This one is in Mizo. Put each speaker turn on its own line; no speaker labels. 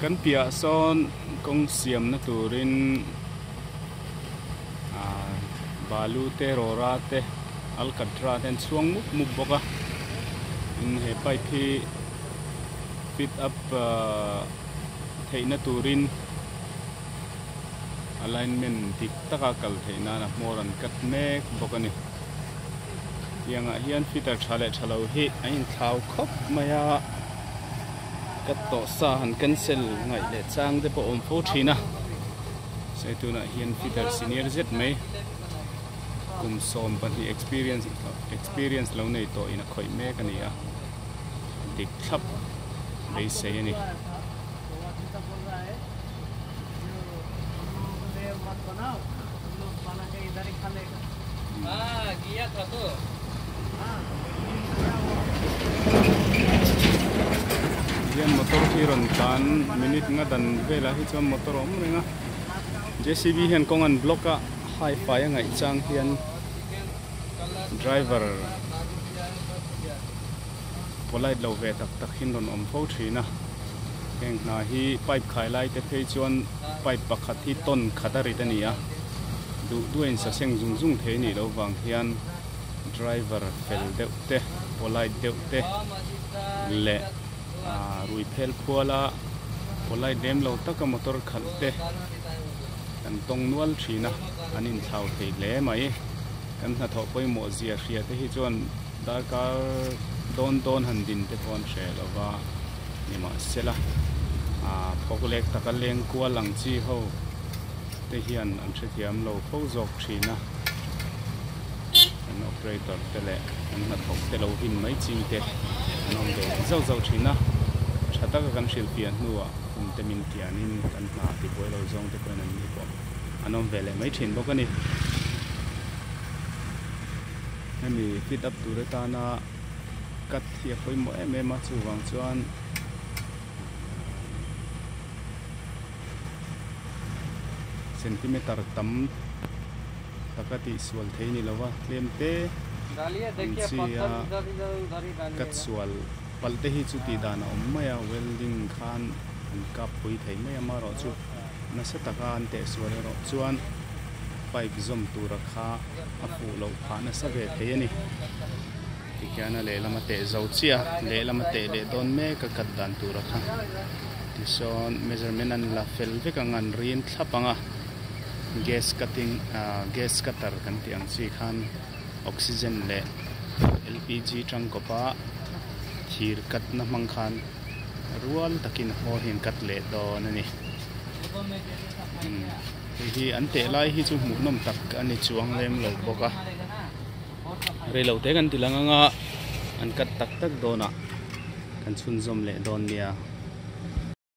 Kan piah sawn kawng siamna turin ah balu te rawra te alkatra te an chhuang mup mup bawk a tin he pipe hi fit up ah theihna turin alignment dik taka kal theih nan a hmawr an cut mek bawk a ni. Tiangah hian fitter tha leh tha lo hi a inthlau khawp mai a cut tawh sa han cancel ngaih leh chang te pawh a awm fo thin a se tunah hian fitter senior zet mai kum 12 experience experience lo nei tawh in a khawih mek a ni a dik thlap beisei a ni. Hian motor hi rawn tlan minute nga dan velah hi chuan motor a awm reng a J C B hian kawng an block a hai fai a ngaih chang hian driver polite lo ve tak tak hi an rawn awm fo thin a heng hna hi pipe khai lai te phei chuan pipe pakhat hi tawn khat a rit a ni a duh duh a in saseng zung zung thei a nih loh vang hian driver fel deuh te polite deuh te leh ah rui phel phual a polite lem lo taka motor khalh te kan tawng nual thin a an inthlau thei hle mai kan hnathawh pawimawh zia hria te hi chuan darkar dawn dawn han din te pawh an hre lo va nimahsela ah phawk lek taka leng kual ang chi ho te hian an hrethiam lo fo zawk thin a an operator te leh an hnathawk te lo hin mai ching te an awm ve zauh zauh thin a tha taka kan hrilhfiah hnuah kum te min kianin kan hna tibuai lo zawng te pawhin an ni pawh an awm ve leh mai thin bawk a ni. Hemi fit up tur atana cut hi a pawimawh em em a chuvang chuan centimeter tam taka tih sual thei ni lova tlem te ang chi a cut sual palh te hi chu tih dan a awm mai a welding khan an kap pui thei mai a amaherawhchu nasa taka an teh sual erawh chuan pipe zawm tura kha a fuh loh phah nasa ve thei a ni tikhian a lehlam a teh zo chiah a lehlam a teh leh dawn mek a cut dan tura kha tisawn measurement an la fel vek ang a an rin thlap ang a gas cutting ah gas cutter kan tih ang chi khan oxygen leh L P G tangkawp a thir cut na hmang khan rual takin a hmawr hi an cut leh dawn a ni. Hei hi an teh lai hi chu hmuhnawm tak a ni chuang lem lo bawk a reilo te kan ti lang anga an cut tak tak dawn ah kan chhunzawm leh dawn nia.